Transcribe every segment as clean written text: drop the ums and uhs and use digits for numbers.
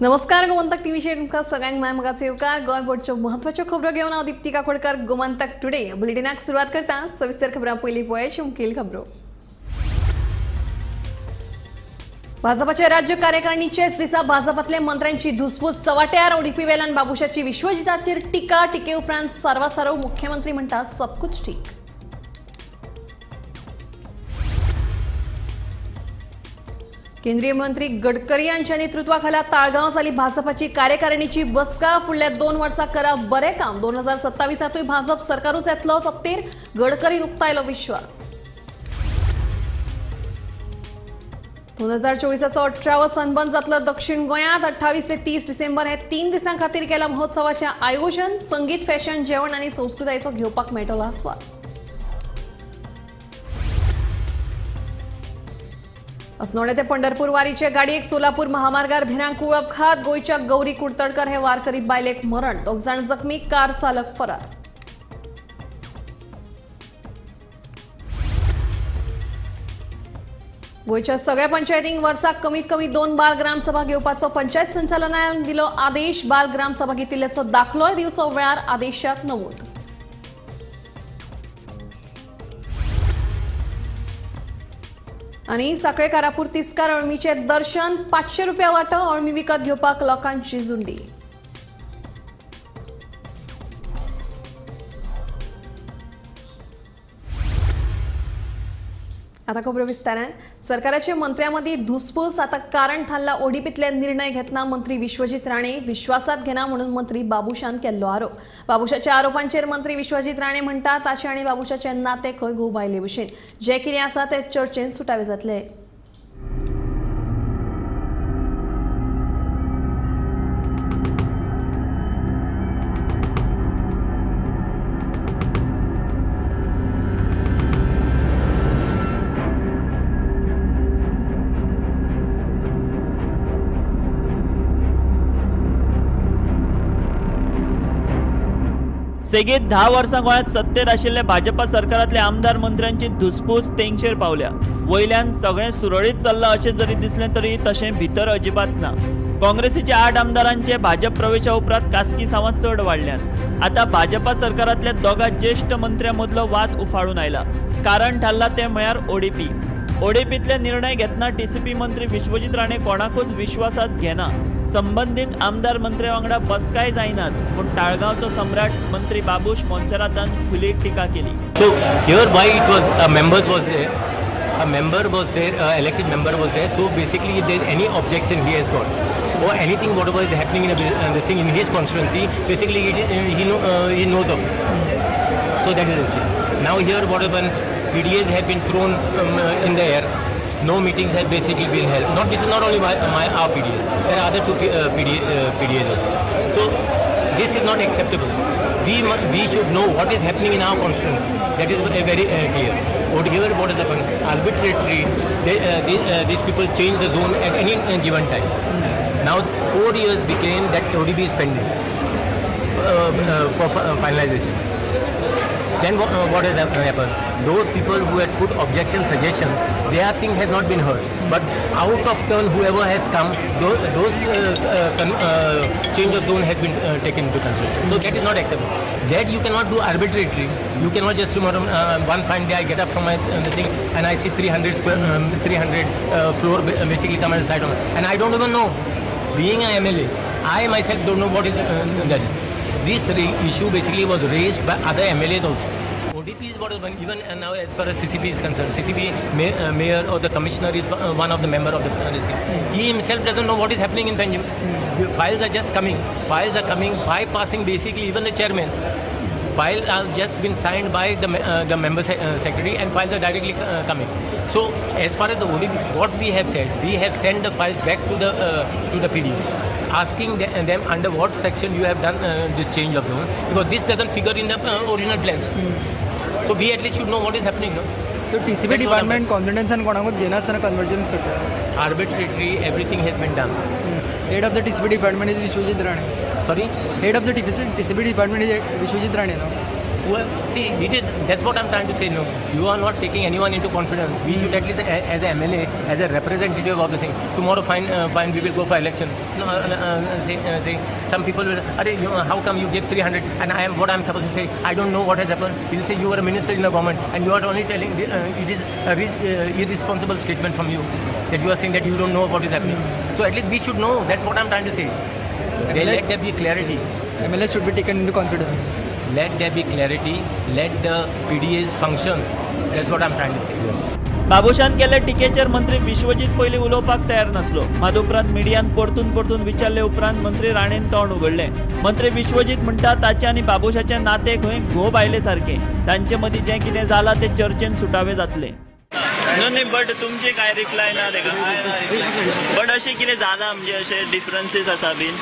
नमस्कार, गोमंतक टीव्हीचेर तुमकां सगळ्यांक माय मोगाचो येवकार. गोंय बोर्डच्यो म्हत्वाच्यो खबरो घेवन हांव दीप्ती काकोडकर. गोमंतक टुडे बुलेटिनाक सुरवात करता. सविस्तर खबरां पयलीं पळयाची मुखेल खबरो. भाजपाच्या राज्य कार्यकारिणीचेच दिसा भाजपातल्या मंत्र्यांची धुसफूस चव्हाट्यार. ओडीपी वेल्यान बाबुशाची विश्वजिताचेर टिका. टिके उपरांत सारवासारव. मुख्यमंत्री म्हणटा सब कुछ ठीक. केंद्रीय मंत्री गडकरी यांच्या नेतृत्वाखाला ताळगांव जाली भाजपाची कार्यकारिणीची बसका. फुडल्या 2 वर्सां करा बरें काम. 2027तूय भाजप सरकारूच येतलो सत्तेर, गडकरीन उक्तायलो विश्वास. 2024चो 18वो सनबर्न जातलो दक्षिण गोंयांत. 28 ते 30 डिसेंबर हे 3 दिसां खातीर केला महोत्सवाचें आयोजन. संगीत, फॅशन, जेवण आनी संस्कृतायेचो घेवपाक मेळटलो आस्वाद. अस्नोडें ते पंढरपूर वारीचे गाडयेक सोलापूर महामार्गार भिरांकूळ अपघात. गोंयच्या गौरी कुडतडकर हे वारकरी बायलेक मरण, 2 जाण जखमी, कार चालक फरार. गोंयच्या सगळ्या पंचायतींक वर्साक कमीत कमी 2 बाल ग्रामसभा घेवपाचो पंचायत संचालनालयान दिलो आदेश. बाल ग्रामसभा घेतिल्ल्याचो दाखलोय दिवचो वेळार आदेशात नमूद. आनी साखळे कारापूर तिस्कार अळमीचे दर्शन. 500 रुपया वांटो. अळमी विकत घेवपाक लोकांची झुंडी. आता खबरो विस्तारान. सरकाराच्या मंत्र्यांमदीं धुसफूस आता कारण थारला ओडीपीतले निर्णय घेतना मंत्री विश्वजीत राणे विश्वासात घेना म्हणून मंत्री बाबुशान केल्लो आरोप. बाबुशाच्या आरोपांचेर मंत्री विश्वजीत राणे म्हणटा ताचे आनी बाबुशाचे नाते खंय घोव बायले भशेन, जे कितें आसा ते चर्चेन सुटावे जातले. सेगीत 10 वर्सां गोंयांत सत्तेर आशिल्ले भाजपा सरकारांतले आमदार मंत्र्यांची धुसफूस तेंगशेर पावल्या. वयल्यान सगळें सुरळीत चल्लां अशें जरी दिसलें तरी तशें भितर अजिबात ना. काँग्रेसीच्या 8 आमदारांचे भाजप प्रवेशा उपरांत कासकी सावां चड वाडल्यात. आतां भाजपा सरकारांतल्या 2 ज्येश्ठ मंत्र्यां मदलो वाद उफाळून आयला. कारण थारला तें म्हळ्यार ओडीपी. ओडीपींतले निर्णय घेतना टीसीपी मंत्री विश्वजीत राणे कोणाकूच विश्वासात घेना. संबंदीत आमदार मंत्र्या वांगडा बसकाय जायनात पूण ताळगांवचो सम्राट मंत्री बाबूश मोन्सेरातान खुली टिका केली. So here why it was a members was there, a member was there, elected member was there. So basically if there is any objection he has got or anything whatever is happening in a, this thing in his constituency, basically he knows of it. So that is the issue. Now here what happened, PDAs have been thrown in the air. No meetings have basically been held. Not this is not only our PDAs. There are other 2 PDAs also. So this is not acceptable. We should know what is happening in our constituency. That is very clear. What here what has happened? Arbitrarily, these people change the zone at any given time. Now 4 years became that ODP is pending for finalization. Then what has happened? Those people who had put objection suggestions, their thing has not been heard. But out of turn, whoever has come, those change of zone has been taken into consideration. So that is not acceptable. That you cannot do arbitrarily. You cannot just tomorrow one fine day I get up from my thing and I see 300 square, 300 floor basically come and site on, and I don't even know. Being an MLA, I myself don't know what is that is. This issue basically was raised by other MLAs also. ODP is what is one, even now as far as CCP is concerned, CCP mayor or the commissioner is one of the member of the this thing. He himself doesn't know what is happening in Panjim. The files are just coming. Files are coming, bypassing basically even the chairman. Files are just been signed by the member secretary and files are directly coming. So as far as the ODP, what we have said, we have sent the files back to the PDA, asking them under what section you have done this change of zone, because this doesn't figure in the original plan. So we at least should know what is happening. No? So TCP department confidence and कोणाकूच घेनासतना convergence करता. Arbitrarily everything has been done. Head of the TCP department is Vishwajit Rane. Sorry? Head of the TCP department is Vishwajit Rane, no? See, it is, that's what I'm trying to say. No, you are not taking anyone into confidence. We should at least, as a MLA, as a representative of the thing, tomorrow fine, we will go for election. No, say, some people will, Arey, you, how come you give 300? And I am, what I'm supposed to say, I don't know what has happened. You will say you were a minister in the government and you are only telling, it is a irresponsible statement from you, that you are saying that you don't know what is happening. So at least we should know. That's what I'm trying to say. Let there be clarity. MLA should be taken into confidence. Let there be clarity. Let the PDAs function. That's what I'm trying to say. Yes. Babushan केल्ले टिकेचेर मंत्री विश्वजीत पयलीं उलोवपाक तयार नासलो. मात उपरांत मिडियान परतून परतून विचारले उपरांत मंत्री राणेन तोंड उगडलें. मंत्री विश्वजीत म्हणटा ताचें आनी बाबूशाचें नातें खंय घोव आयले सारकें, तांचे मदीं जें कितें जालां तें चर्चेन सुटावें जातलें. न्हय बट तुमचे काय रिप्लाय ना तेका? बट अशें कितें जालां म्हणजे अशें डिफरन्सीस आसा बीन?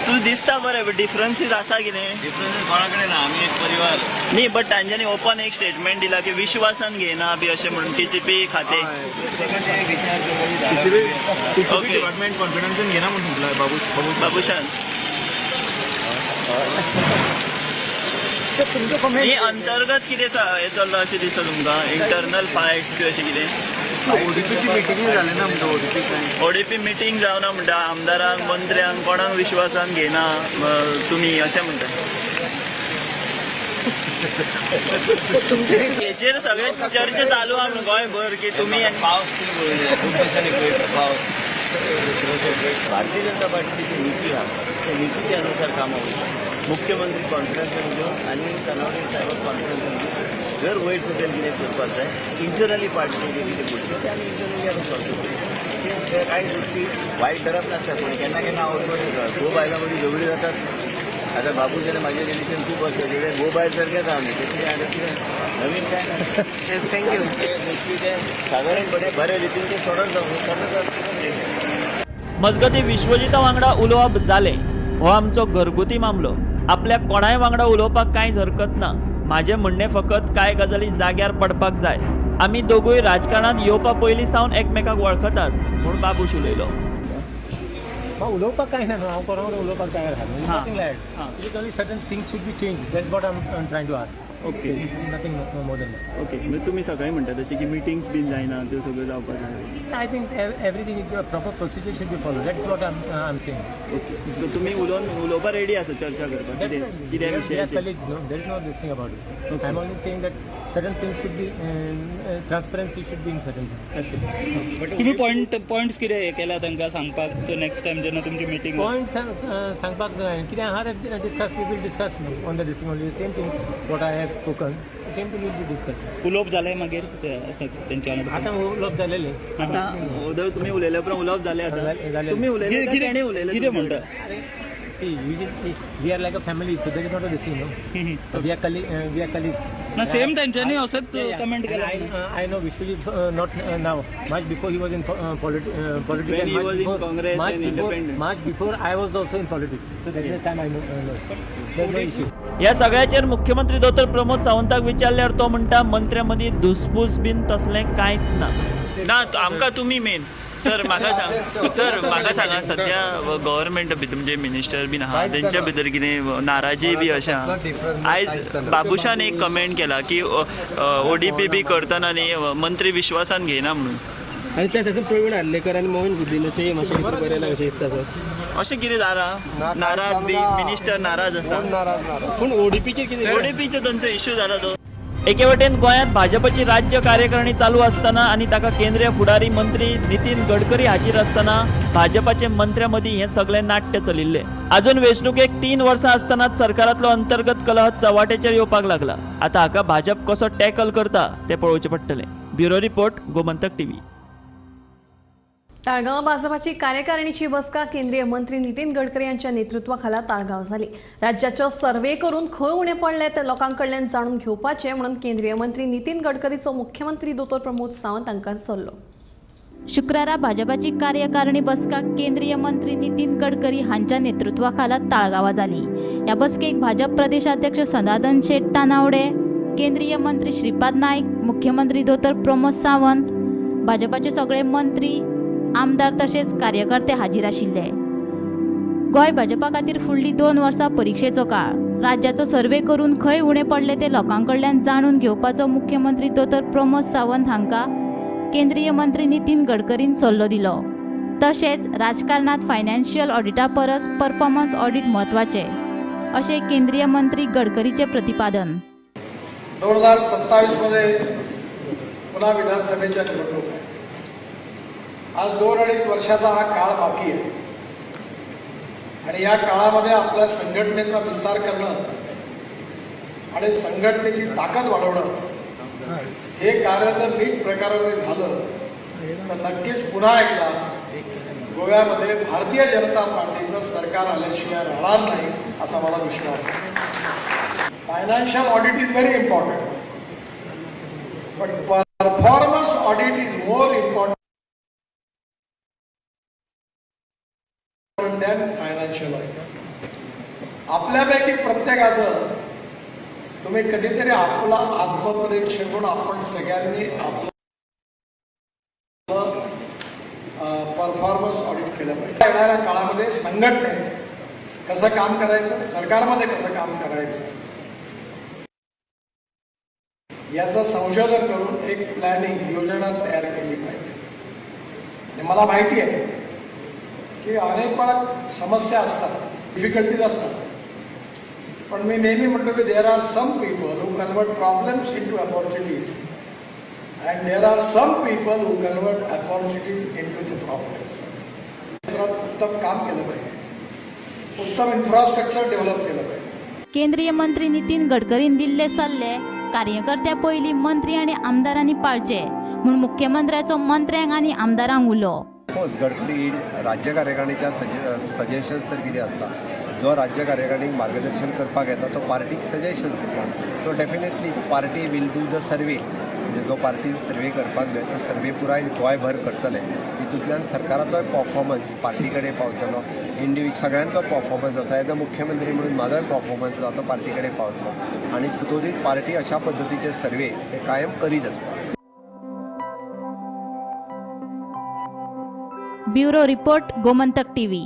तूं दिसता बरें बट डिफरन्सीस आसा कितें? डिफरन्सीस कोणा कडेन ना, आमी एक परिवार. न्ही बट तांच्यांनी ओपन एक स्टेटमेंट दिला की विश्वासान घेयना बी अशें म्हणून टीसीपी खातें. ओके डिपार्टमेंट कॉन्फिडन्सान घेना म्हणून म्हटलं बाबू बाबूशान ही अंतर्गत कितें हें चल्लां अशें दिसता तुमकां? इंटरनल फायट बी अशें कितें? ओडीपीची मिटिंग जाली ना म्हणटा, ओडीपी ओडीपी मिटींग जावना म्हणटा, आमदारांक मंत्र्यांक कोणाक विश्वासान घेयना तुमी अशें म्हणटा. हेचेर सगळे चर्चा चालू आहा म्हणून गोंयभर की तुमी पावस खूब दिसांनी पावस. भारतीय जनता पार्टीची जी नीती आहा त्या नितीच्या अनुसार कामां वयता. मुख्यमंत्री कॉन्फिडन्सान घेवन आनी तानावडे साहेब कॉन्फिडन्सान घेवन जर वयर सकयल कितें करपाक जाय इंटरनली पार्टीचे जे कितें गोश्टी ते आमी इंटरनली आमी सॉल्व करता. ते कांय गोश्टी वायट धरप नासता, पूण केन्ना केन्ना आवडपाक जाता. घोव बायलां मदीं झगडीं जातात. आतां बाबूश आनी म्हाजें रिलेशन खूब वर्सां, घोव बायल सारकेंच आहा आमी, तशें आनी कितें नवीन काय ना. Thank you. ते गोश्टी ते सादारणपणे बरे रितीन ते सोडत जावं. मजगतीं विश्वजिता वांगडा उलोवप जालें हो आमचो घरगुती मामलो. आपल्याक कोणाय वांगडा उलोवपाक कांयच हरकत ना. म्हाजें म्हणणें फकत कांय गजाली जाग्यार पडपाक जाय. आमी दोगूय राजकारणांत येवपा पयलीं सावन एकमेकाक वळखतात म्हूण बाबूश उलयलो. उलोवपाक कांय ना, हांव कोणा कडेन उलोवपाक तयार आहा. Nothing like that. It is only certain things should be change. That's what I am trying to ask. Okay, nothing more than that. Okay, म्हणजे तुमी सकाळीं म्हणटा तशें की मिटिंग्स बीन जायना त्यो सगळ्यो जावपाक जाय. I think everything is proper procedure should be follow. That's what I am saying. Okay, so तुमी उलोवपाक रेडी आसा चर्चा करपाक कितें विशयाचेर? No, there is no this thing about it. I am only saying that certain things should be transparency should be in certain things. That's it. तुम्ही points कितें हे केला तांकां सांगपाक? सो नेक्स्ट टायम जेन्ना तुमची मिटींग पॉयंट्स सांगपाक कितें आहा discuss, we will discuss on the this only same thing what I have spoken, same thing will be discuss. उलोवप जालें मागीर तेंच्या वांगडा? आतां उलोवप जालेलें. आतां जर तुमी उलयल्या उपरांत उलोवप जालें आतां तुमी उलयले ताणें उलयलें कितें म्हणटा? See, we are like a family, so there is not a this thing, no. We are colleagues. ना सेम तेंच्यांनी असोच कमेंट केला. I know Vishwajit not now. Much before he was in politics. When he was in Congress and independent. Much before I was also in politics. So that is the time I know. There is no issue. ह्या सगळ्याचेर मुख्यमंत्री दोतोर प्रमोद सावंताक विचारल्यार तो म्हणटा मंत्र्यां मदीं धुसफूस बीन तसलें कांयच ना. ना आमकां तुमी मेन सर म्हाका सांग, सर म्हाका सांगा सद्या गव्हर्मेंट भितर म्हणजे मिनिस्टर बीन आहा तेंच्या भितर कितें नाराजी बी अशें आहा? आयज बाबूशान एक कमेंट केला की ओडीपी बी करतना न्ही मंत्री विश्वासान घेयना म्हणून. आनी त्या सायडीन प्रवीण आर्लेकर आनी मोहीन गुदिन्होचें मातशें कितें बरें अशें दिसता सर. अशें कितें जालां? नाराज बी मिनिस्टर नाराज आसा पूण ओडीपीचेर कितें? ओडीपीचो तांचो इश्यू जाला तो. एके वटेन गोंयांत भाजपची राज्य कार्यकारिणी चालू आसतना आनी ताका केंद्रीय फुडारी मंत्री नितीन गडकरी हाजीर आसतना भाजपाचे मंत्र्यां मदीं हें सगळें नाट्य चलिल्लें. अजून वेंचणुकेक 3 वर्सां आसतनाच सरकारांतलो अंतर्गत कलह चव्हाट्याचेर येवपाक लागला. आतां हाका भाजप कसो टॅकल करता तें पळोवचें पडटलें. Bureau report, Gomantak TV. Talgaon भाजपाची कार्यकारिणीची बसका केंद्रीय मंत्री नितीन गडकरी यांच्या नेतृत्वाखाला ताळगांव झाली. राज्याचो सर्वे करून खंय उणे पडले ते लोकांकडल्यान जाणून घेवपाचे म्हणून केंद्रीय मंत्री नितीन गडकरीचो मुख्यमंत्री दोतोर प्रमोद सावंत हांकां सल्लो. शुक्रारा भाजपाची कार्यकारिणी बसका केंद्रीय मंत्री नितीन गडकरी हांच्या नेतृत्वाखाला ताळगांवां जाली. ह्या बसकेक भाजप प्रदेशाध्यक्ष सदानंद शेट तानावडे, केंद्रीय मंत्री श्रीपाद नायक, मुख्यमंत्री दोतोर प्रमोद सावंत, भाजपाचे सगळे मंत्री, आमदार तशेंच कार्यकर्ते हाजीर आशिल्ले. गोंय भाजपा खातीर फुडलीं 2 वर्सां परिक्षेचो काळ. राज्याचो सर्वे करून खंय उणें पडले ते लोकां कडल्यान जाणून घेवपाचो मुख्यमंत्री दोतोर प्रमोद सावंत हांकां केंद्रीय मंत्री नितीन गडकरीन सल्लो दिलो. तशेंच राजकारणांत फायनान्शियल ऑडिटा परस परफॉर्मन्स ऑडिट म्हत्वाचें अशें केंद्रीय मंत्री गडकरीचें प्रतिपादन. 2027 मध्ये पुन्हा विधानसभेच्या निवडणूक आहे. आज 2-2.5 वर्षाचा हा काळ बाकी आहे आणि या काळामध्ये आपल्या संघटनेचा विस्तार करणं आणि संघटनेची ताकद वाढवणं हे कार्य जर नीट प्रकाराने झालं तर नक्कीच पुन्हा एकदा गोव्यामध्ये भारतीय जनता पार्टीचं सरकार आल्याशिवाय राहणार नाही असा मला विश्वास आहे. Financial audit is very important, but performance audit is more important than financial audit. आपल्यापैकी प्रत्येकाचं तुम्ही कधीतरी आपला आत्मपरीक्षण करून आपण सगळ्यांनी आपलं परफॉर्मन्स ऑडिट केलं पाहिजे. येणाऱ्या काळामध्ये संघटनेत कसं काम करायचं, सरकारमध्ये कसं काम करायचं याचं संशोधन करून एक प्लॅनिंग योजना तयार केली पाहिजे. आणि मला माहिती आहे की अनेक वेळा समस्या असतात, डिफिकल्टीज असतात, पण मी नेहमी म्हणतो की there are some people who convert problems into opportunities and there are some people who convert opportunities into the problems. क्षेत्रात उत्तम काम केलं पाहिजे, उत्तम इन्फ्रास्ट्रक्चर डेव्हलप केलं पाहिजे. केंद्रीय मंत्री नितीन गडकरीन दिल्ले सल्ले कार्यकर्त्या पयलीं मंत्री आनी आमदारांनी पाळचे म्हूण मुख्यमंत्र्याचो मंत्र्यांक आनी आमदारांक उलो. ऑफकोर्स गडकरी राज्य कार्यकारिणीच्या सजेशन्स तर कितें आसता, जो राज्य कार्यकारिणीक मार्गदर्शन करपाक येता तो पार्टीक सजेशन्स दिता. So definitely party will do the survey, म्हणजे जो पार्टीन सर्वे करपाक जाय तो सर्वे पुराय गोंयभर करतले. तितूंतल्यान सरकाराचोय परफॉर्मन्स पार्टी कडेन पावतलो, इंडिविज्युअल सगळ्यांचो परफॉर्मन्स जाता. एज अ मुख्यमंत्री म्हणून म्हाजोय परफॉर्मन्स जाता तो पार्टी कडेन पावतलो आनी सुतोदीत पार्टी अशा पद्दतीचे सर्वे हे कायम करीत आसता. Bureau report, Gomantak TV.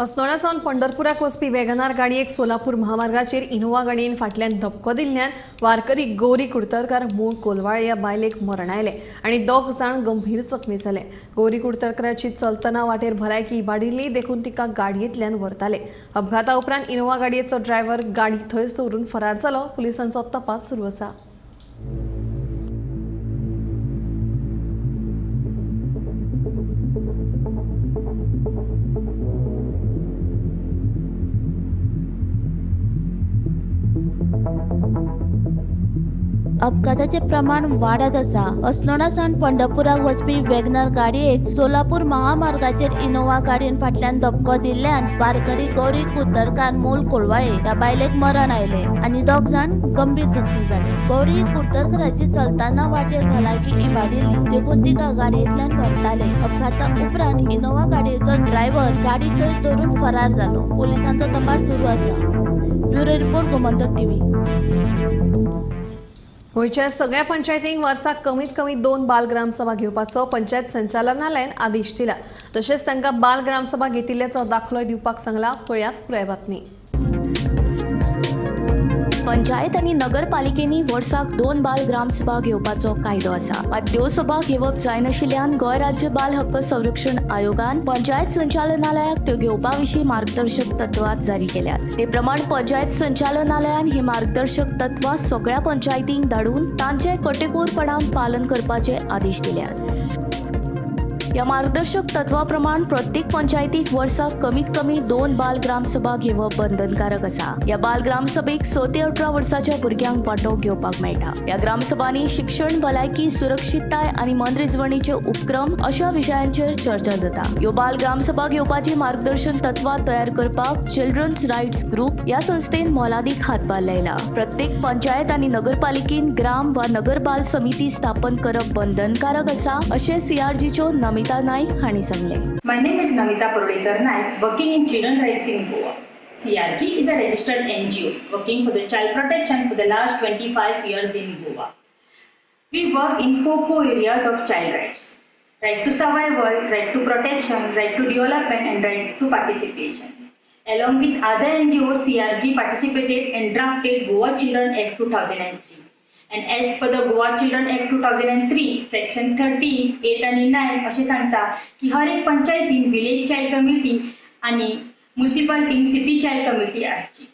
Assonora सावन पंढरपुराक वचपी वेगनार गाडयेक सोलापूर महामार्गाचेर इनोवा गाडयेन फाटल्यान धपको दिल्ल्यान वारकरी गौरी कुडतरकार मूळ कोलवाळे ह्या बायलेक मरण आयलें आनी 2 जाण गंभीर जखमी जाले. गौरी कुडतरकाराची चलतना वाटेर भलायकी इबाडिल्ली देखून तिका गाडयेंतल्यान व्हरताले. अपघाता उपरांत इनोवा गाडयेचो ड्रायव्हर गाडी थंयच दवरून फरार जालो. पुलिसांचो तपास सुरू आसा. अपघाताचे प्रमाण वाडत आसा. अस्नोडा सावन पंढरपुराक वचपी वेगनर गाडयेक सोलापूर महामार्गाचेर इनोवा गाडयेन फाटल्यान धपको दिल्ल्यान वारकरी गौरी कुडतरकार मूळ कोलवाळे ह्या बायलेक मरण आयलें आनी 2 जाण गंभीर जखमी जाले. गौरी कुडतरकाराची चलतना वाटेर भलायकी इबाडिल्ली देखून तिका गाडयेंतल्यान व्हरताले. अपघाता उपरांत इनोवा गाडयेचो ड्रायव्हर गाडी थंय दवरून फरार जालो. पोलिसांचो तपास सुरू आसा. Bureau report, Gomantak TV. गोंयच्या सगळ्या पंचायतींक वर्साक कमीत कमी 2 बाल ग्रामसभा घेवपाचो पंचायत संचालनालयान आदेश दिला. तशेंच तांकां बाल ग्रामसभा घेतिल्ल्याचो दाखलोय दिवपाक सांगला. पळयात पुराय बातमी. पंचायत आनी नगरपालिकेंनी वर्साक 2 बाल ग्रामसभा घेवपाचो कायदो आसा. मात त्यो सभा घेवप जायनाशिल्ल्यान गोंय राज्य बाल हक्क संरक्षण आयोगान पंचायत संचालनालयाक त्यो घेवपा विशीं मार्गदर्शक तत्वां जारी केल्यात. ते प्रमाण पंचायत संचालनालयान ही मार्गदर्शक तत्वां सगळ्या पंचायतींक धाडून तांचे कटेकोरपणान पालन करपाचे आदेश दिल्यात. ह्या मार्गदर्शक तत्वा प्रमाण प्रत्येक पंचायतीक वर्साक कमीत कमी 2 बाल ग्रामसभा घेवप बंधनकारक आसा. ह्या बाल ग्रामसभेक 6 ते 18 वर्साच्या भुरग्यांक वांटो घेवपाक मेळटा. ह्या ग्रामसभांनी शिक्षण, भलायकी, सुरक्षितताय आनी मनरिजवणीचे उपक्रम अशा विशयांचेर चर्चा जाता. ह्यो बाल ग्रामसभा घेवपाची मार्गदर्शन तत्वां तयार करपाक चिल्ड्रन्स रायट्स ग्रुप ह्या संस्थेन मोलादीक हातभार लायला. प्रत्येक पंचायत आनी नगरपालिकेन ग्राम वा नगर बाल समिती स्थापन करप बंधनकारक आसा अशें सीआरजीच्यो नमिता नाईक हांणी सांगलें. My name is Namita Parulekar Naik, working in Children Rights in Goa. CRG is a registered NGO working for the child protection for the last 25 years in Goa. We work in 4 core areas of child rights: Right to survival, right to protection, right to development and right to participation. Along with other NGOs, CRG participated and drafted Goa Children Act 2003. And as per the Goa Children Act 2003, Section 13, 8 आनी 9 अशें सांगता की हर एक पंचायतीन village child committee आनी मुन्सिपालिटीन city child committee आसची.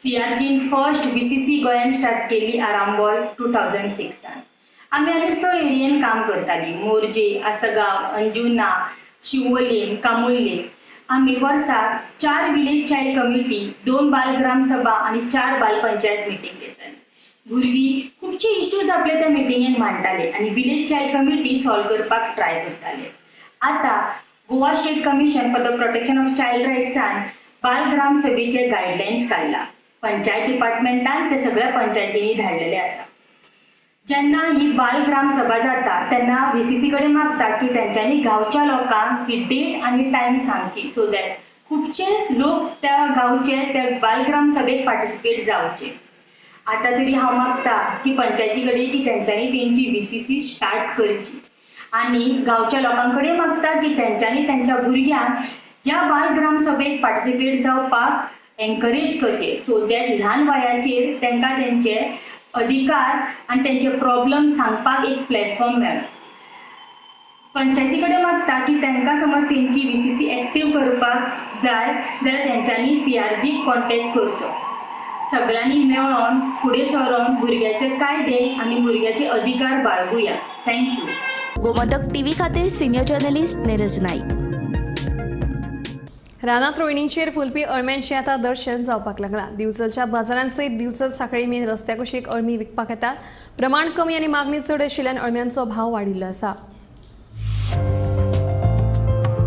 CRGन first VCC गोंयान start केली आरांबोल 2006. आमी आनी 6 एरियेन काम करताली, मोरजे, आसगांव, अंजुना, शिवोलेम, कामुर्ले. आमी वर्साक 4 विलेज चायल्ड कमिटी, 2 बाल ग्राम सभा आनी 4 बाल पंचायत मिटींग घेताली. भुरगीं खुबशे इश्यूज आपले त्या मिटिंगेन मांडटाले आनी विलेज चायल्ड कमिटी सॉल्व करपाक ट्राय करताले. आतां Goa state commission for the protection of child रायट्सान बाल ग्राम सभेचे गायडलायन्स काडला. पंचायत डिपार्टमेंटान ते सगळ्या पंचायतींनी धाडलेले आसा. जेन्ना ही बाल ग्राम सभा जाता तेन्ना VCC कडेन मागता की तेंच्यांनी गांवच्या लोकांक ही डेट आनी टायम सांगची, सो that खुबशे लोक त्या गांवचे त्या बाल ग्राम सभेक पार्टिसिपेट जावचे. आतां तरी हांव मागता की पंचायती कडेन की तेंच्यांनी तेंची VCC start करची आनी गांवच्या लोकां कडेन मागता की तेंच्यांनी तेंच्या भुरग्यांक ह्या बाल ग्राम सभेक पार्टिसिपेट जावपाक एनकरेज करचे, सो that ल्हान वयाचेर तांकां तेंचे अधिकार आनी तेंचे प्रॉब्लम सांगपाक एक प्लॅटफॉर्म मेळो. पंचायती कडेन मागता की तांकां समज तेंची VCC active करपाक जाय जाल्यार तेंच्यांनी CRG contact करचो. सगळ्यांनी मेळोन फुडें सरोन भुरग्याचे कायदे आनी भुरग्याचे अधिकार बाळगुया. Thank you. Gomantak TV खातीर सिनियर जर्नलिस्ट नीरज नाईक. रानात रोयणींचेर फुलपी अळम्यांचें आतां दर्शन जावपाक लागलां. दिवचलच्या बाजारांत सयत दिवचल सांखळी मेन रस्त्या कुशीक अळमी विकपाक येतात. प्रमाण कमी आनी मागणी चड आशिल्ल्यान अळम्यांचो भाव वाडिल्लो आसा.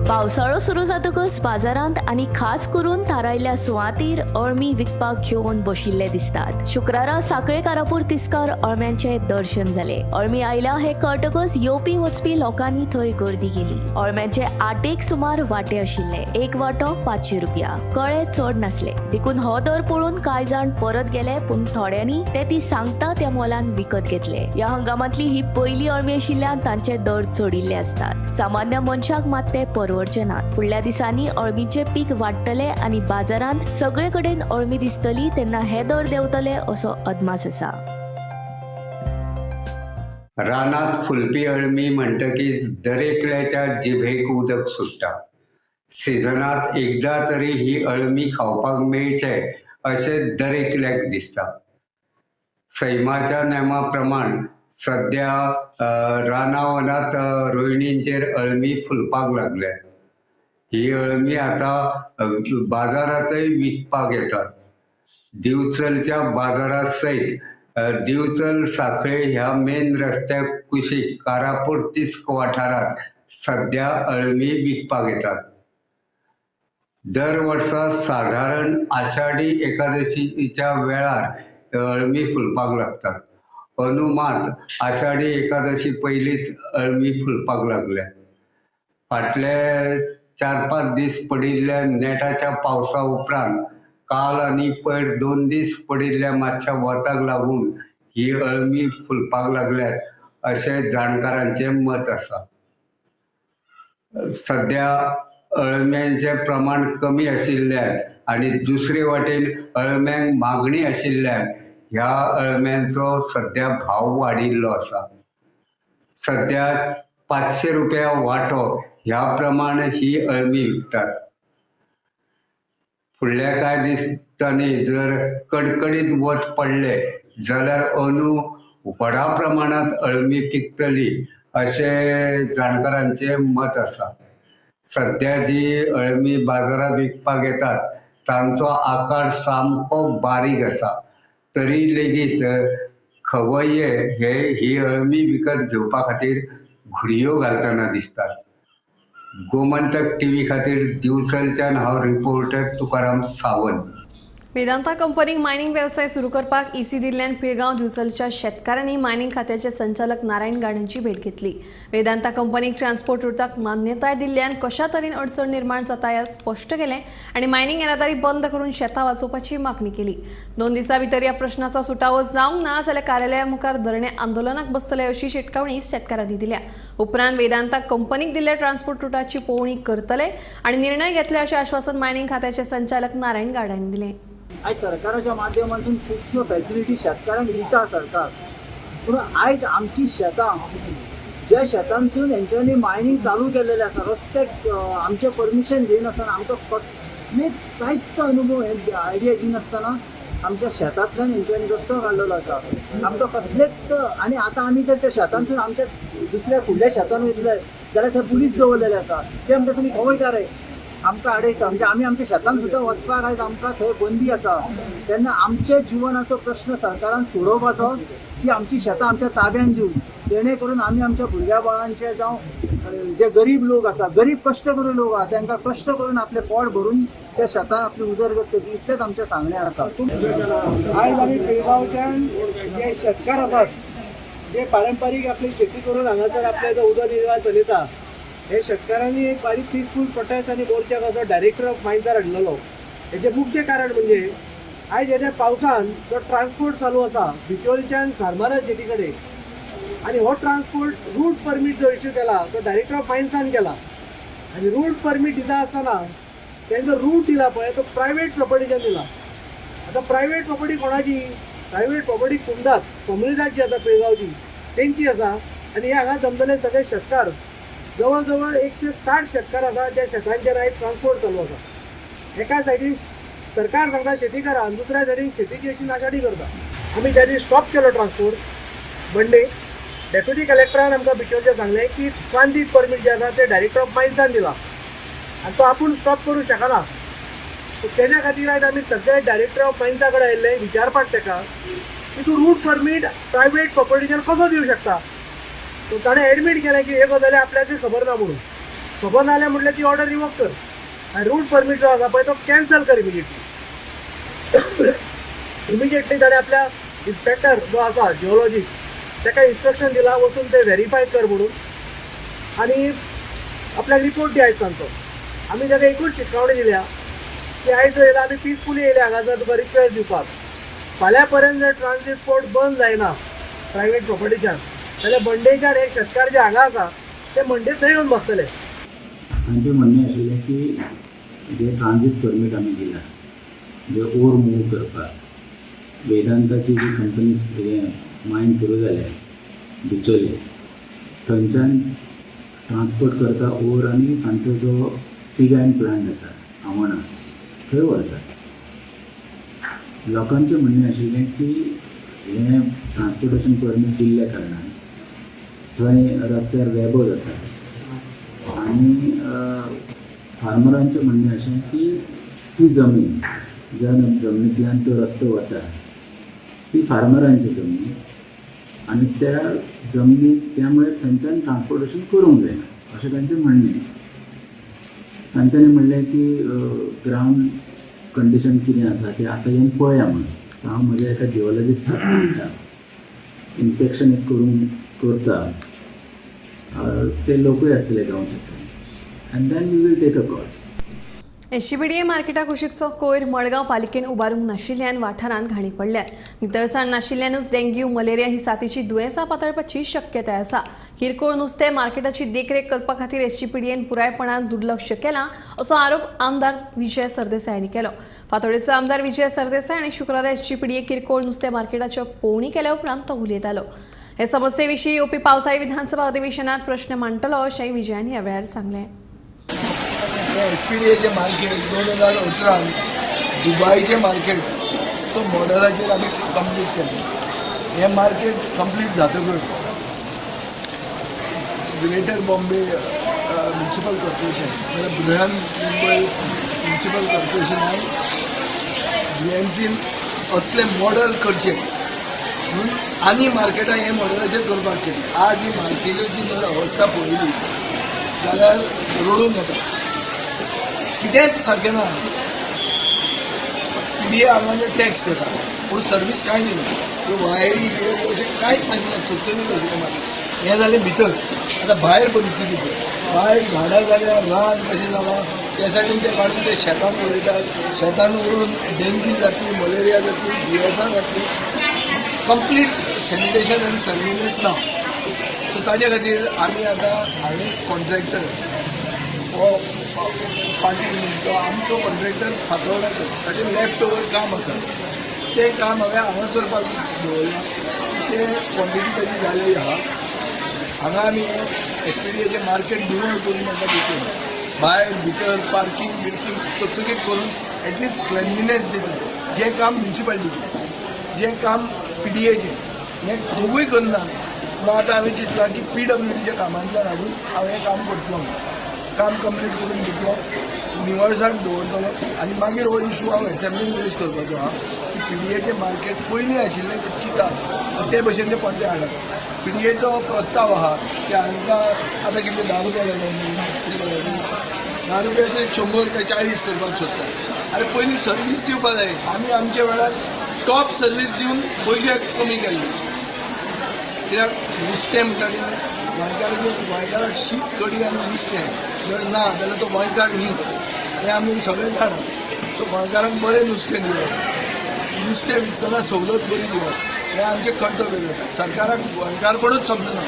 पावसाळो सुरू जातकच बाजारांत आनी खास करून थारायल्ल्या सुवातीर अळमी विकपाक घेवन बशिल्ले दिसतात. शुक्रारा सांखळे कारापूर तिस्कार अळम्यांचे दर्शन जाले. अळमी आयल्या हे कळटकच येवपी वचपी लोकांनी थंय गर्दी केली. अळम्यांचे 8 सुमार वांटे आशिल्ले. एक वांटो 500 रुपया. कळे चड नासले देखून हो दर पळोवन कांय जाण परत गेले, पूण थोड्यांनी ते ती सांगता त्या मोलान विकत घेतले. ह्या हंगामांतली ही पयली अळमी आशिल्ल्यान तांचे दर चडिल्ले आसतात. सामान्य मनशाक मात ते परवडचे नात. फुडल्या दिसांनी अळमीचे पीक वाडटले आनी बाजारांत सगळे कडेन अळमी दिसतली तेन्ना हे दर देंवतले असो अदमास आसा. रानात फुलपी अळमी म्हणटकीच दरेकल्याच्या जिभेक उदक सुट्टा. सिजनात एकदा तरी ही अळमी खावपाक मेळचे अशें दरेकल्याक दिसता. सैमाच्या नेमा प्रमाण सद्या रानावनात रोयणींचेर अळमी फुलपाक लागल्या. ही अळमी आतां बाजारांतय विकपाक येतात. दिवचलच्या बाजारा सयत दिवचल सांखळे ह्या मेन रस्त्या कुशीक कारापूर तिस्क वाठारांत सद्या अळमी विकपाक येतात. दर वर्सा साधारण आषाढी एकादशीच्या वेळार अळमी फुलपाक लागतात. अंदू मात आषाढी एकादशी पयलींच अळमी फुलपाक लागल्या. फाटले 4-5 दीस पडिल्ल्या नेटाच्या पावसा उपरांत काल आनी पयर 2 दीस पडिल्ल्या मातशा वताक लागून ही अळमी फुलपाक लागल्यात अशें जाणकारांचें मत आसा. सद्या अळम्यांचें प्रमाण कमी आशिल्ल्यान आनी दुसरे वाटेन अळम्यांक मागणी आशिल्ल्यान ह्या अळम्यांचो सद्या भाव वाडिल्लो आसा. सद्या 500 रुपया वांटो ह्या प्रमाण ही अळमी विकतात. फुडल्या कांय दिसांनी जर कडकडीत वत पडलें जाल्यार अंदू व्हडा प्रमाणांत अळमी पिकतली अशें जाणकारांचें मत आसा. सद्या जी अळमी बाजारांत विकपाक येतात तांचो आकार सामको बारीक आसा, तरी लेगीत खवय्ये हे ही अळमी विकत घेवपा खातीर घुरयो घालतना दिसतात. गोमंतक टीव्ही खातीर दिवचलच्यान हांव रिपोर्टर तुकाराम सावंत. वेदांता कंपनीक मायनिंग वेवसाय सुरू करपाक ईसी दिल्ल्यान पिळगांव दिवचलच्या शेतकारांनी मायनिंग खात्याचे संचालक नारायण गाड हांची भेट घेतली. वेदांता कंपनीक ट्रान्सपोर्ट रुटाक मान्यताय दिल्ल्यान कशा तरेन अडचण निर्माण जाता हें स्पश्ट केलें आनी मायनिंग येरादारी बंद करून शेतां वाचोवपाची मागणी केली. 2 दिसां भितर ह्या प्रश्नाचो सुटावो जावंक ना जाल्यार कार्यालया मुखार धरणे आंदोलनाक बसतले अशी शिटकावणी शेतकारांनी दिल्या. उपरांत वेदांता कंपनीक दिल्ल्या ट्रान्सपोर्ट रुटाची पळोवणी करतले आनी निर्णय घेतले अशें आश्वासन मायनिंग खात्याचे संचालक नारायण गाड हांणी दिलें. आयज सरकाराच्या माध्यमांतून खुबश्यो फॅसिलिटी शेतकारांक दिता सरकार, पूण आयज आमची शेतां ज्या शेतांतसून हेंच्यांनी मायनींग चालू केलेलें आसा, रस्त्याक आमचें परमिशन घेयनासतना, आमकां कसलीच कांयच अनुभव हे आयडिया दिनासतना आमच्या शेतांतल्यान हेंच्यांनी रस्तो काडलेलो आसा. आमकां कसलेच आनी आतां आमी जर त्या शेतांतसून आमच्या दुसऱ्या फुडल्या शेतान वयतले जाल्यार थंय पुलीस दवरलेले आसा, ते म्हणटा तुमी खंय वयता रे, आमकां आडयता. म्हणजे आमी आमच्या शेतान सुद्दां वचपाक आयज आमकां थंय बंदी आसा. तेन्ना आमच्या जिवनाचो प्रश्न सरकारान सोडोवपाचो की आमची शेतां आमच्या ताब्यान दिवन, जेणे करून आमी आमच्या भुरग्या बाळांचे जावं जे गरीब लोक आसा, गरीब कश्ट करून लोक आसा, तांकां कश्ट करून आपलें पोट भरून त्या शेतान आपली उदरगत करची, इतलेंच आमचें सांगणें आसा. आयज आमी पिळगांवच्यान जे शेतकार आसात, जे पारंपारीक आपली शेती करून हांगासर आपले जो उदरनिर्वाह चलयता, हे शेतकारांनी एक बारीक पिसफूल प्रोटेस्ट आनी मोर्चा कसो डायरेक्टर ऑफ मायन्सार हाडलेलो. हेचें मुख्य कारण म्हणजे आयज येद्या पावसान जो ट्रान्सपोर्ट चालू आसा बिचोलच्यान फार्मारा जेटी कडेन, आनी हो ट्रान्सपोर्ट रूट परमीट जो इश्यू केला तो डायरेक्टर ऑफ मायन्सान केला. आनी रूट परमीट दिता आसतना तेंचो रूट दिला पळय तो प्रायवेट प्रॉपर्टीच्यान दिला. आतां प्रायवेट प्रॉपर्टी कोणाची? प्रायवेट प्रॉपर्टी कुमदात कोमुनिदाद जी आसा पिळगांवची तेंची आसा. आनी हे हांगा जमतले सगळे शेतकार, जवळ जवळ 160 शेतकार आसा ज्या शेतांचेर आयज ट्रान्सपोर्ट चालू आसा. एका सायडीन सरकार सांगता शेती करा आनी दुसऱ्या सायडीन शेतीची अशी नाशाडी करता. आमी त्या दीस स्टॉप केलो ट्रान्सपोर्ट. मंडे डेप्युटी कलेक्टरान आमकां बिचोलचें सांगलें की ट्रान्जीट परमीट जें आसा तें डायरेक्टर ऑफ मायन्सान दिला आनी तो आपूण स्टॉप करूं शकना. सो तेज्या खातीर आयज आमी सगळे डायरेक्टर ऑफ मायन्सा कडेन आयिल्ले विचारपाक ताका की तूं रूट परमीट प्रायवेट प्रॉपर्टीच्यान कसो दिवं शकता. सो ताणें एडमीट केलें की हे गजाली आपल्याक खबर ना म्हणून. खबर ना जाल्यार म्हटल्यार ती ऑर्डर रिवोक कर आनी रूट परमीट जो आसा पळय तो कॅन्सल कर इमिजिएटली. इमिजिएटली ताणें आपल्या इन्स्पेक्टर जो आसा जिओलॉजिस्ट ताका इन्स्ट्रक्शन दिला वचून ते व्हेरीफाय कर म्हणून आनी आपल्याक रिपोर्ट दी आयज सांजचो. आमी ताका एकूच शिटकावणी दिल्या की आयज येयला आमी पिसफुली येयले हांगासर तुका रिक्वेस्ट दिवपाक, फाल्यां पर्यंत जर ट्रान्जीट पोर्ट बंद जायना प्रायवेट प्रॉपर्टीच्यान जाल्यार मंडेच्यान हे शेतकार जे हांगा आसा ते मंडे थंय येवन बसतले. तांचें म्हणणें आशिल्लें की जे ट्रान्जीट परमीट आमी दिला जे ओर मूव करपाक वेदांताची जी कंपनी हें मायन सुरू जाल्या बिचोले थंयच्यान ट्रान्सपोर्ट करता ओर आनी तांचो जो पिग आयर्न प्लांट आसा आमोणा थंय व्हरतात. लोकांचें म्हणणें आशिल्लें की हें ट्रान्सपोर्टेशन परमीट दिल्ल्या कारणान थंय रस्त्यार वेबो जाता आनी फार्मरांचें म्हणणें अशें की ती जमीन ज्या जमनींतल्यान तो रस्तो वता ती फार्मरांची जमीन आनी त्या जमनीक त्यामुळे थंयच्यान ट्रान्सपोर्टेशन करूंक जायना अशें तांचें म्हणणें. तांच्यांनी म्हणलें की ग्रावंड कंडिशन कितें आसा तें आतां येवन पळया म्हणून. हांव म्हज्या एका जिओलॉजिस्टाक म्हणटा इन्स्पेक्शन एक करूंक करता, ते लोकूय आसतले गांवचे थंय, and then we will take a call. SGPDA मार्केटा कुशीकचो कोयर मडगांव पालिकेन उबारूंक नाशिल्ल्यान वाठारांत घाणी पडल्या. नितळसाण नाशिल्ल्यानूच डेंग्यू, मलेरिया ही साथीची दुयेंसां पातळपाची शक्यताय आसा. किरकोळ नुस्तें मार्केटाची देखरेख करपा खातीर एसजीपीडीएन पुरायपणान दुर्लक्ष केलां असो आरोप आमदार विजय सरदेसाय हांणी केलो. फातोडेचो आमदार विजय सरदेसाय हांणी शुक्रारा एसजीपीडीए किरकोळ नुस्तें मार्केटाच्यो पळोवणी केल्या उपरांत तो उलयतालो. हे समस्ये विशीं येवपी पावसाळी विधानसभा अधिवेशनात प्रश्न मांडटलो अशेंय विजयान ह्या वेळार सांगलें. एसपीडीएचें मार्केट 2018 दुबायचें मार्केटचो मॉडलाचेर आमी कंप्लीट केलें. हें मार्केट कंप्लीट जातकच ग्रेटर बॉम्बे म्युनिसिपल कॉर्पोरेशन म्हणल्यार बृहन मुंबय म्युनिसिपल कॉर्पोरेशनान बीएमसीन असलें मॉडल करचें म्हणून आनी मार्केटां हे मॉडलाचेर करपाक केली. आज ही मार्केटाची जर अवस्था पळयली जाल्यार रडून येता. कितेंच सारकें ना. पी डी ए हांगा टॅक्स घेता पूण सर्वीस कांय दिना, त्यो वायरी अशें कांयच ना, चकचकीत अशें मारता. हें जालें भितर. आतां भायर परिस्थिती पळय, भायर झाडां जाल्या, रान कशें जालां, त्या सायडीन ते काडून ते शेतान उडयतात. शेतान उडोवन डेंगी जातली, मलेरिया जातली, दुयेंसां जातली. कंप्लीट सॅनिटेशन आनी क्लिनलीनेस ना. सो ताजे खातीर आमी आतां हांवें कॉन्ट्रॅक्टर हो पाटील तो आमचो कॉन्ट्रॅक्टर फातोर्डाचो, ताचें लेफ्ट ओवर काम आसा, तें काम हांवें हांगा करपाक दवरलां. तें क्वॉन्टिटी ताजी जाल्ली आसा. हांगा आमी एस पी डी एचें मार्केट निवळ करून तांकां दितले, भायर भितर पार्कींग बिर्कींग चकचकीत करून एटलिस्ट क्लिनलीनेस दितले. जें काम म्युनिसिपालिटीचें, जें काम पी डी एचें, हें दोगूय करना. पूण आतां हांवें चिंतलां की पी डब्ल्यू डीच्या कामांतल्यान हाडून हांव हें काम करतलो, काम कंप्लीट करून दितलो, निवळसाण दवरतलो आनी मागीर हो इशू हांव एसेंब्लीन रेज करपाचो आहा की पी डी एचें मार्केट पयलीं आशिल्लें तें चिंतात आनी ते भशेन तें परतें हाडात. पी डी एचो प्रस्ताव आहा की हांकां आतां कितले 10 रुपया जाले, 10 रुपयाचे 100 काय 40 करपाक सोदता. आरे पयलीं सर्वीस दिवपा जाय. आमी आमच्या वेळार टॉप सर्वीस दिवन पयशे कमी केल्ले, कित्याक नुस्तें म्हणटा तें गोंयकाराचें, गोंयकाराक शीत कडी आनी नुस्तें जर ना जाल्यार तो गोंयकार न्ही, हें आमी सगळे जाणा. सो गोंयकारांक बरें नुस्तें दिवप, नुस्तें विकतना सवलत बरी दिवप, हें आमचें कर्तव्य जाता. सरकाराक गोंयकारपणूच समजना.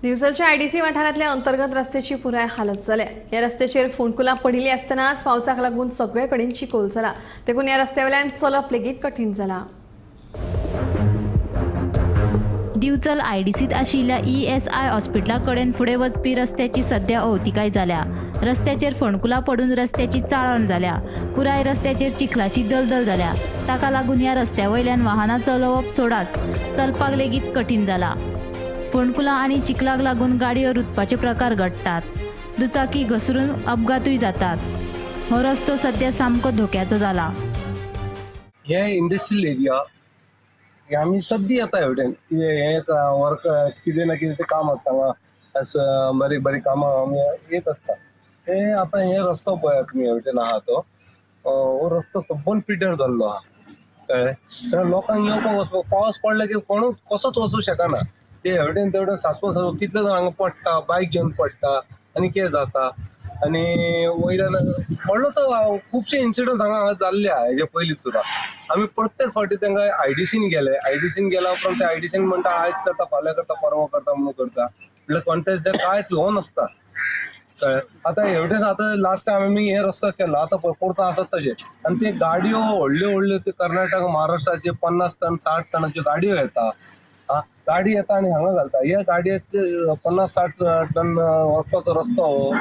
दिवचलच्या आयडीसी वाठारांतल्या अंतर्गत रस्त्याची पुराय हालत जाल्या. ह्या रस्त्याचेर फोंडकुलां पडिल्लीं आसतनाच पावसाक लागून सगळे कडेन चिखोल जाला, देखून ह्या रस्त्या वयल्यान चलप लेगीत कठीण जाला. दिवचल आयडीसीत आशिल्ल्या ESI हॉस्पिटला कडेन फुडें वचपी रस्त्याची सध्या अवतिकाय जाल्या. रस्त्याचेर फोंडकुलां पडून रस्त्याची चाळण जाल्या. पुराय रस्त्याचेर चिखलाची दलदल जाल्या. ताका लागून ह्या रस्त्या वयल्यान वाहनां चलोवप सोडाच, चलपाक लेगीत कठीण जाला. फोंडकुलां आनी चिखलाक लागून गाडयो रुतपाचे प्रकार घडटात, दुचाकी घसरून अपघातूय जातात. हो रस्तो सध्या सामको धोक्याचो जाला. हे इंडस्ट्रियल एरिया आमी सद्दी येता हेवटेन, कितें हें वर्क कितें ना कितें तें काम आसता हांगा, बारीक बारीक कामां आमी येत आसता. ते आतां हे रस्तो पळयात तुमी हेवटेन आहा तो, हो रस्तो सब्बन पिड्ड्यार जाल्लो आहा, कळ्ळें. तर लोकांक येवपाक वचपाक पावस पडलो की कोणूच कसोच वचूं शकना. ते हेवटेन तेवटेन सासपून सासपून कितले जाण हांगा पडटा, बायक घेवन पडटा आनी कितें जाता आनी वयल्यान व्हडलोसो खुबशे इन्सिडंट्स हांगा हांगा जाल्ले आहा हेजे पयलीं सुद्दां. आमी प्रत्येक फावटी तांकां आयडीसीन गेले, आयडीसीन गेल्या उपरांत ते आयडीसीन म्हणटा आयज करता, फाल्यां करता, परवां करता म्हणून करता, म्हणल्यार कॉन्ट्रॅक्ट कांयच हो नासता, कळ्ळें. आतां हेवटेन आतां लास्ट टायम आमी हे रस्तो केलो, आतां परतो आसात तशें. आनी ते गाडयो व्हडल्यो व्हडल्यो ते कर्नाटक महाराष्ट्राचे 50 टन 60 टनाच्यो गाडयो येता, गाडी येता आनी हांगा घालता. ह्या गाडयेक 50-60 टन वचपाचो रस्तो हो.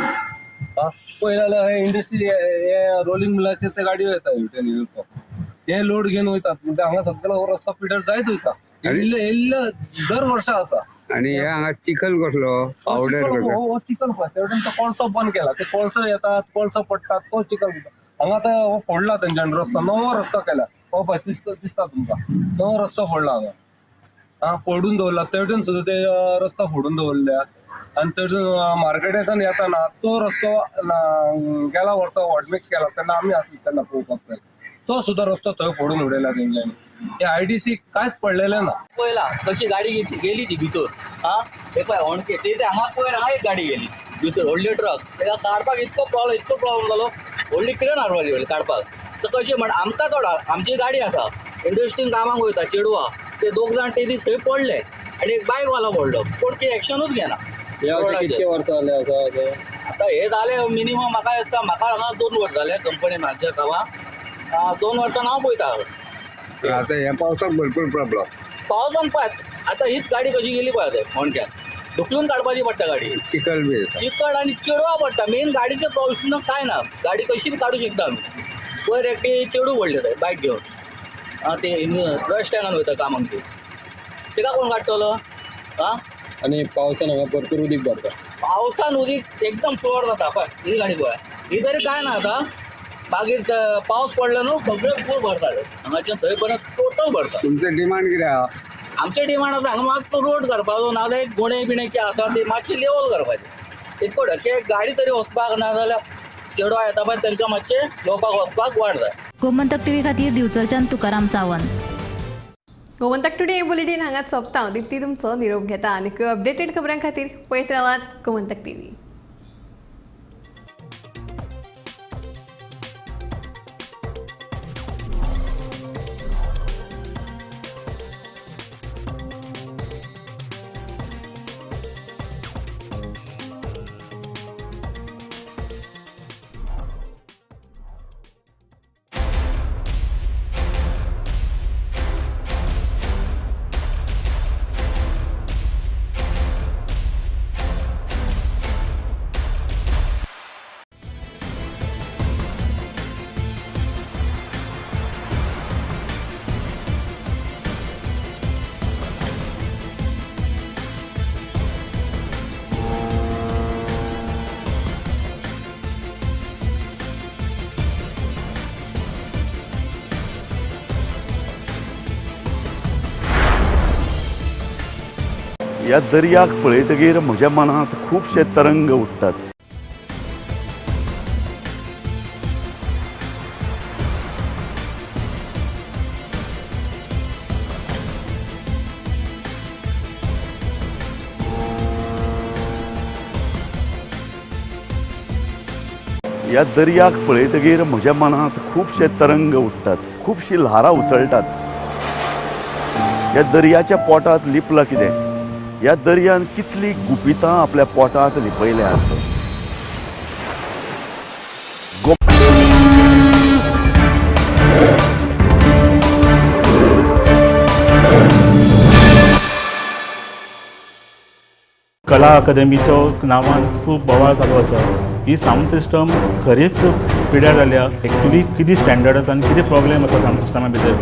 पळयलें जाल्यार हे इंडस्ट्री हे रोलिंग मिलाचे ते गाडयो येता हेवटेन येवपाक, हे लोड घेवन वयतात, म्हणजे हांगा सगळो हो रस्तो पिड्यार जायत वयता. इल्ले दर वर्सा आसा. आनी हे हांगा चिखल कसलो, पावडर कसलो, हो चिखल पळय तेवटेन तो कोळसो बंद केला, ते कोळसो येतात, कोळसो पडटात, तो चिखल वयता. हांगा आतां हो फोडला तेंच्यान रस्तो, नवो रस्तो केला, हो पळय दिसता तुमकां, नवो रस्तो फोडला हांगा, आं फोडून दवरला. तेवटेन सुद्दां ते रस्तो फोडून दवरल्या. आनी तेवटेन मार्केटाच्यान येताना तो रस्तो गेल्या वर्सा हॉटमिक्स केला तेन्ना आमी आसली तेन्ना पळोवपाक जाय, तो सुद्दां रस्तो थंय फोडून उडयला तेंच्यांनी. हे आयडीसी कांयच पडलेलें ना. पळयला कशी गाडी गेली ती भितर, आं हे पळय होणके ते हांगा पयर हांगा एक गाडी गेली भितर, व्हडली ट्रक, ताका काडपाक इतको प्रॉब्लम जालो, व्हडली क्रेन हाडपाची पडली काडपाक. तर कशें म्हण आमकां चड आमची गाडी आसा, इंडस्ट्रीन कामाक वयता चेडवां, ते दोग जाण ते दीस थंय पडले आनी एक बायकवालो पडलो, कोण कितें एक्शनूच घेना. कितके वर्सां जाले आसा आतां हे जाले मिनिमम म्हाका दिसता, म्हाका हांगा 2 वर्स जाले कंपनी म्हाज्या कामाक, 2 वर्सां हांव पळयता. आतां ह्या पावसाक भरपूर प्रॉब्लम, पावसान पळयात आतां हीच गाडी कशी गेली पळयात होणक्यान, ढुकलून काडपाची पडटा गाडी, चिखल बी चिकट आनी चेडवा पडटा. मेन गाडीचें प्रॉब्लम कांय ना, गाडी कशी बी काडूं शकता आमी. पयर एकटी चेडूं पडलें थंय बायक घेवन, आं ते बस स्टँडान वयता कामाक, ती तिका कोण काडटलो? आं आनी पावसान हांगा भरपूर उदीक भरता, पावसान उदीक एकदम फ्लोर जाता. पळय ही गाडी पळय, ही तरी कांय ना आतां, मागीर पावस पडलो न्हू सगळे पूल भरतात हांगाच्यान थंय पर्यंत टोटल भरता. तुमचें डिमांड कितें आहा? आमचें डिमांड आसा हांगा मातसो रोड करपाचो, नाजाल्यार गोणे बिणे कितें आसा ते मातशें लेवल करपाचें, इतको ढके गाडी तरी वचपाक, ना जाल्यार चेडवां येता पळय तांकां मातशें येवपाक वचपाक वाट जाय. गोमंतक टीव्ही खातीर दिवचलच्यान तुकाराम सावंत. गोमंतक टुडे बुलेटीन हांगाच सोंपता. दीप्ती तुमचो निरोप घेता आनी अपडेटेड खबरां खातीर पळयत रावात गोमंतक टीव्ही. ह्या दर्याक पळयतगीर म्हज्या मनांत खुबशे तरंग उठ्ठात. ह्या दर्याक पळयतगीर म्हज्या मनांत खुबशे तरंग उठ्ठात, खुबशी ल्हारां उसळटात. ह्या दर्याच्या पोटांत लिपलां कितें? ह्या दर्यान कितली गुपितां आपल्या पोटांत लिपयल्यात. कला अकादमीच्या नांवान खूब बोवाळ चालू आसा. ही सावंड सिस्टम खरीच पिड्यार जाल्या. एक्चुली कितें स्टँडर्ड आसा आनी कितें प्रॉब्लेम आसा सावंड सिस्टमा भितर.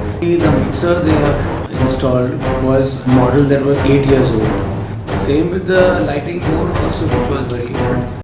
The mixer they have installed was a model that was 8 years old. Same with the lighting board also, which was very old.